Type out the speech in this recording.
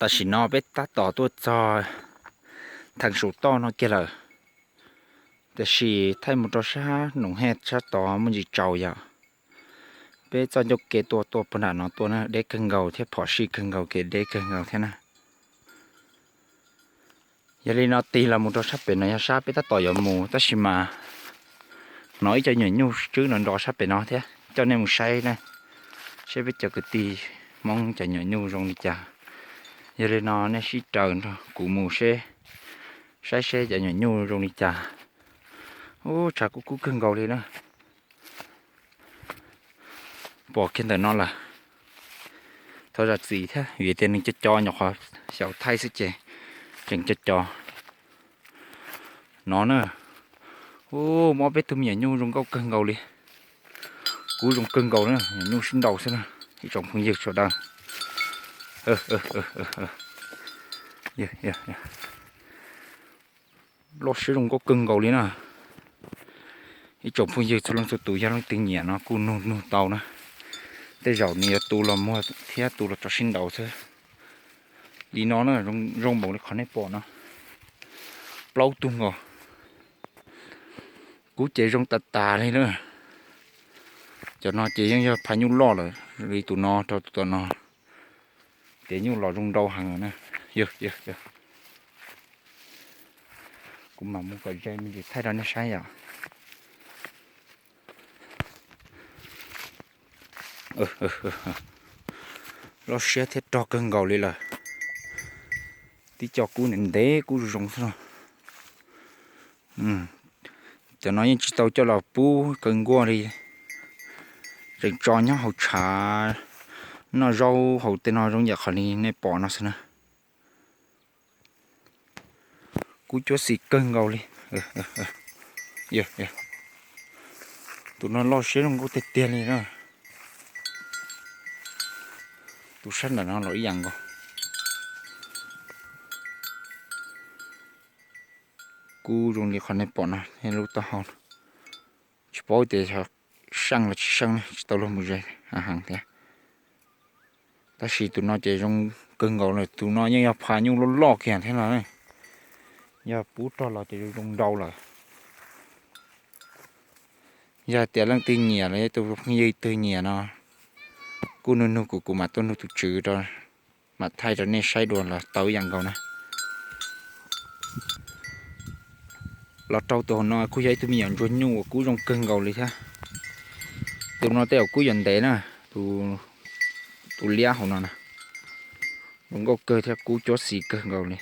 Tam sim no peb tab tom tuaj txog theem saum toj no kiag lawm, tiam sis thaij mus rau sab noom hej sab tod muaj ntsis tsaus yom. Peb txoj ncauj kev tuaj tuaj puag nram no tuaj na, deb kawg nkaus thiab phom sij kawg nkaus, kev deb kawg nkaus thiab na. Yog li no tig los mus rau sab pem no yog sab peb tab tom yuav mus, tab sis mas hnov ib co nyuam nyuj tswb nrov nrov sab pem no thiab, coj nej mus saib na, saib peb cov kwv tij Hmoob cov nyuam nyuj zoo li cas. Yog li no nej sib raws nrog kuv mus seb, saib seb cov nyuam nyuj zoo li cas. Ub, tshav kub kub kawg nkaus li na. Pom kiag ntawm no lawm. Thov zam txim thiab vim tias nws co co nyuam qhuav xyaum thaij xwb ces tseem co co. No na, ub, muaj ob peb tug me nyuam nyuj zoo nkauj kawg nkaus li. Kub zoo kawg nkaus na, nyuam nyuj sib nraus xwb na, ib tsoom phooj ywg sawv daws. Loj siab zoo nkauj kawg nkaus li na. Ib tsoom phooj ywg txhua leej txhua tus yog leej twg nyiam no kuj nug nug tau na. Tej zaum nws yuav tu los muag thiab tu los tso sib nraus xwb. Li no na, zoo npaum li qhov nej pom no, plaub tug nkaus. Kub ces zoo tas tas li na. Cov no ces yeej yog pha nyuj loj lawm, li tus no rau tus tom no, ces nyuj los zoo nrau heev na. Kuv mam mus kom ze me ntsis thaij rau nej saib yom. Loj siab thiab rog kawg nkaus li lawm. Tib co kub ntev ntev kub zoo zoo xwb no. Cov no yeej tsis tau coj los pub kaw nkuaj li, tseem tso nyob hauv tshav noj zaub hauv tej no zoo yam qhov li nej pom no xwb na. Kub cuab xim kawg nkaus li. Tus no loj siab zoo nkauj tiag tiag li na. Tus sab nram no los ib yam nkaus. Kub zoo li qhov nej pom no, lub taub hau no. Tsis paub tias yog seej los tsis seej na, tsis tau luag mus ze heev thiab. Tab sis tus no ces zoo kawg nkaus lawm, tus no yeej yog pha nyuj loj loj kiag thiab no. Yog pub rog los ces zoo zoo nrau lawm. Yog tias leej twg nyiam los yog tus phooj ywg twg nyiam no, kuj nug nug kuv, kuv mam tuaj nug tus tswv rau, mam thaij rau nej saib dua los tau ib yam nkaus na. Los rau tus hauv no kuj yog ib tug me nyuam ntsuag nyuj uas kub zoo kawg nkaus li thiab. Tus no tej zaum kub yuav ntev na, tus liab hauv no na. Zoo nkauj kawg thiab kub cuab xim kawg nkaus li.